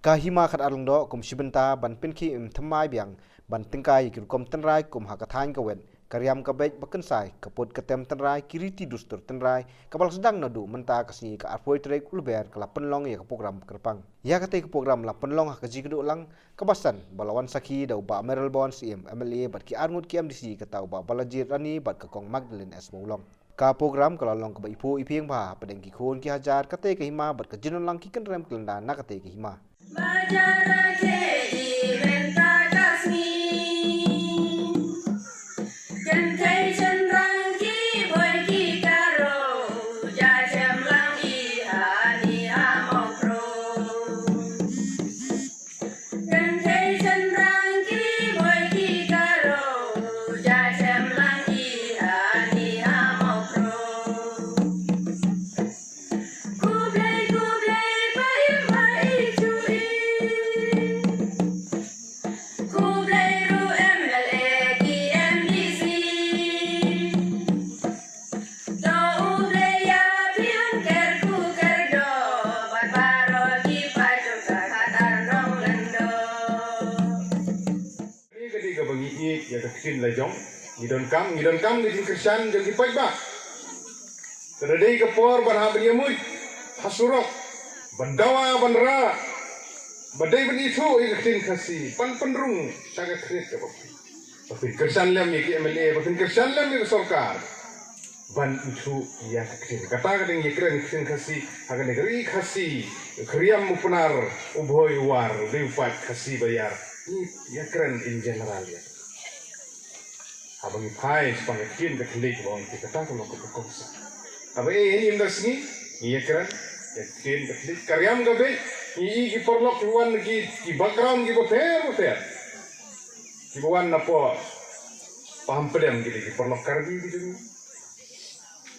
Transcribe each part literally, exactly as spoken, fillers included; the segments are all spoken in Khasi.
Ka hima Khatar Lyngdoh kum shi bynta ban pynkhih im thymmai biang ban tyngkai ïa ki rukom tynrai kum ha ka thaiñ ka wet, ka riam ka beit ba kynsai, ka put ka tem tynrai, ki riti dustur tynrai, kaba la sdang naduh mynta ka sngi ka arphew tarik u Lber ka la pynlong ïa ka program kyrpang. Ïa katei ka program la pynlong ha ka jingkynduh lang kaba san ba la wan sakhi da u Bah Mayralborn Syiem M L A bad ki arngut ki M D C, kata u Bah Balajied Rani bad ka Kong Magdalene S Mawlong. Ka program ka la long kaba iphuh iphieng bha hapdeng ki khun ki hajar katei ka hima bad ka jingdon lang ki kynrem ki lynda na katei ka hima. Ba ja rakhe i mynta ka sngi. Kynthei shynrang ki boi ki karo, ja shem lang i hani ha Mawkroh. Kynthei shynrang ki boi ki karo, ja shem lang i hani ha Mawkroh. Khublei, khublei, pa im ba i shu i. Khublei ruh M L A ki M D C. To U Blei ïa phi un kyrkhu kyrdoh bad baroh ki paidbah ka Khatar Nonglyngdoh. Kane ka dei kaba ngi ïeit ïa ka ktien la jong. Ngi donkam, ngi donkam ka jingkyrshan jong ki paidbah. Ka dei ka por ban hap ban ïamut ha surok, ban dawa ban rah, ba dei ban ithuh ïa ka ktien Khasi, ban pynrung sha ka khriat kaba phi. Ba phin kyrshan lem ïa ki M L A, ba phin kyrshan lem ïa ka sorkar ban ithuh ïa ka ktien. Kata ka dei ïa kren ktien Khasi ha kane ka ri Khasi, ka riam u Pnar, u Bhoi u War, u dei u paid Khasi ba ïar. Ngi ïa kren in general ïa. Haba ngi phai shaphang ka ktien Katholik ba ong te kata ka long kaba kongsan. Haba eh hynnin da sngi ngi ïa kren ïa ka ktien Katholik. Ka riam ka beit, ngi i ki paralok ki wan ki, ki background kiba pher bapher. Kiba wan napoh Pahampdem ki dei ki paralok Karbi ki dei.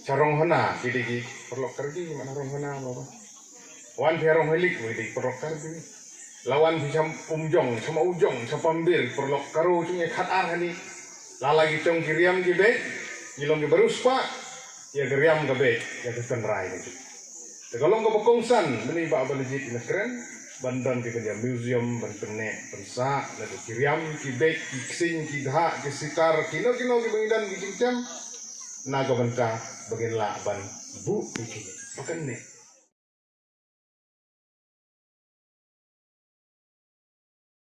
Sha Ronghona ki dei ki paralok Karbi, man Ronghona mo ba. Wan phi ha Ronghailik mo ki dei ki paralok Karbi. La wan phi sha Umjong, sha Mawjong, sha Pambir, paralok Garo jong ngi Khatar hani. La la ki jong ki riam ki beit, ngi long ki baroh spah ïa ka riam ka beit, ïa ka tynrai ka jong. Te ka long kaba kongsan, mynne i Bah Balajied i la kren ban don kane ka museum ban pynneh pynsah naduh ki riam ki beit, ki ksing, ki dhah, ki sitar, kino kino kiba ngi don ki jingtem, na ka bynta ba ngin lah ban buh ïa kine. Ba kane